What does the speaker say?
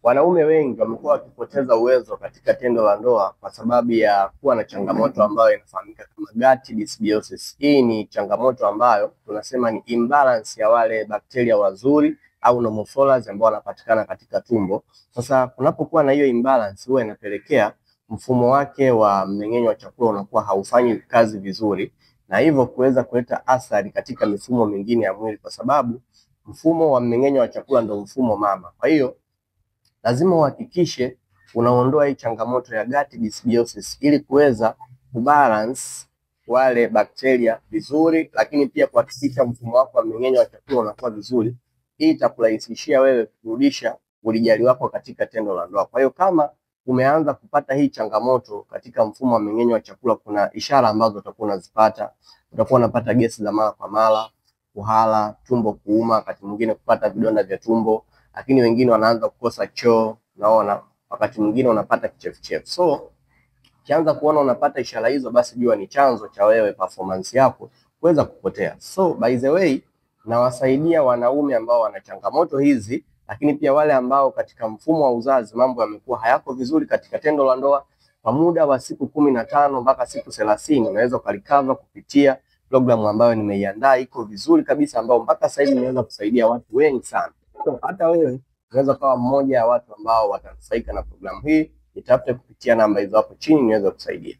Wanaume wengi wamekuwa wakipoteza uwezo katika tendo la ndoa kwa sababu ya kuwa na changamoto ambayo inafahamika kama gut dysbiosis. Hii ni changamoto ambayo tunasema ni imbalance ya wale bakteria wazuri au normal flora ambao wanapatikana katika tumbo. Sasa kunapokuwa na hiyo imbalance, huwa inapelekea mfumo wake wa mmeng'enyo wa chakula unakuwa haufanyi kazi vizuri, na hivyo kuweza kuleta athari katika mifumo mingine ya mwili, kwa sababu mfumo wa mmeng'enyo wa chakula ndio mfumo mama. Kwa hiyo lazima uhakikishe unaondoa hii changamoto ya gut dysbiosis ili kuweza kubalance wale bakteria vizuri, lakini pia kuhakikisha mfumo wako wa mmeng'enyo wa chakula unakuwa vizuri. Hii itakurahisishia wewe kurudisha ulijali wako katika tendo la ndoa. Kwa hiyo kama umeanza kupata hii changamoto katika mfumo wa mmeng'enyo wa chakula, kuna ishara ambazo utakuwa unazipata. Utakuwa unapata gesi za mara kwa mara, kuhara, tumbo kuuma, wakati mwingine kupata vidonda vya tumbo, lakini wengine wanaanza kukosa choo, naona wakati mwingine unapata kichefuchefu. So ukianza kuona unapata ishara hizo, basi jua ni chanzo cha wewe performance yako kuweza kupotea. So by the way, nawasaidia wanaume ambao wana changamoto hizi, lakini pia wale ambao katika mfumo wa uzazi mambo yamekuwa hayako vizuri katika tendo la ndoa, kwa muda wa siku 15 mpaka siku 30 unaweza ukarecover kupitia programu ambayo nimeiandaa, iko vizuri kabisa, ambao mpaka sasa hivi imeweza kusaidia watu wengi sana. So hata wewe unaweza kuwa mmoja wa watu ambao watanufaika na programu hii. Nitafute kupitia namba hizo hapo chini niweze kusaidia.